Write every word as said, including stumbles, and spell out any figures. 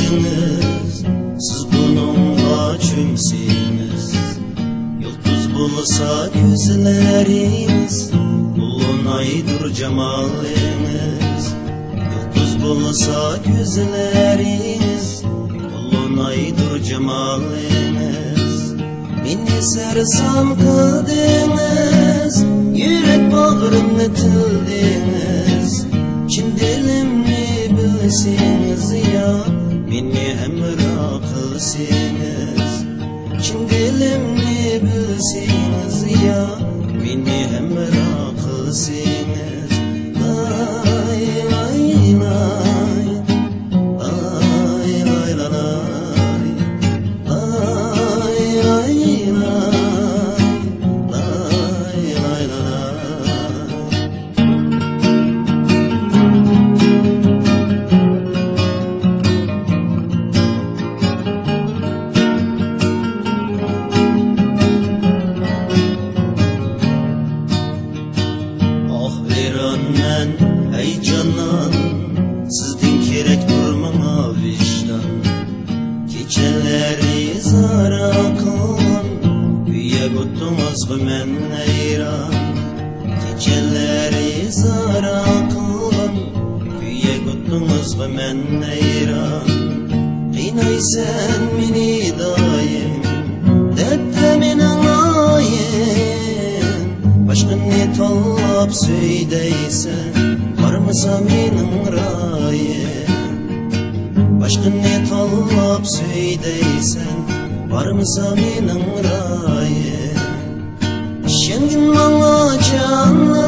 سىز بۇنىڭغا چۆمسىڭىز، يۇلتۇز بولسا كۆزلىرىڭىز، ئۇلۇن ئايدۇر جامالىڭىز. يۇلتۇز بولسا كۆزلىرىڭىز، ئۇلۇن ئايدۇر جامالىڭىز. مېنى سەرسان قىلدىڭىز، يۈرەك باغرىمنى تىلدىڭىز. چىن دىلىمنى بىلسىڭىز يا، مېنى ھەمراھ قىلسىڭىز. چىن دىلىمنى بىلسىڭىز يا، مېنى ھەمراھ قىلسىڭىز. لاي، لاي، لاي. لاي، لاي، لالاي. لاي، لاي، لاي. لاي، لاي، لالاي. ئاھ، ۋەيرانمەن، ھەي جانان، سىزدىن كېرەكتۇر ماڭا ۋىجدان. كېچىلەرنى زاراڭ قىلغان، كۆيۈپ ئۆتتىڭىزغۇ مەن ھەيران. كېچىلەرنى زاراڭ قىلغان، كۆيۈپ ئۆتتىڭىزغۇ مەن ھەيران. قىينايسەن مېنى دائىم، دەردتە مېنىڭ ئايىم. باشقىنى تاللاپ سۆي دەيسەن، بارمىسا مېنىڭ رايىم. باشقىنى تاللاپ سۆي دەيسەن، بارمىسا مېنىڭ رايىم. ئىشەنگىن ماڭا جانان،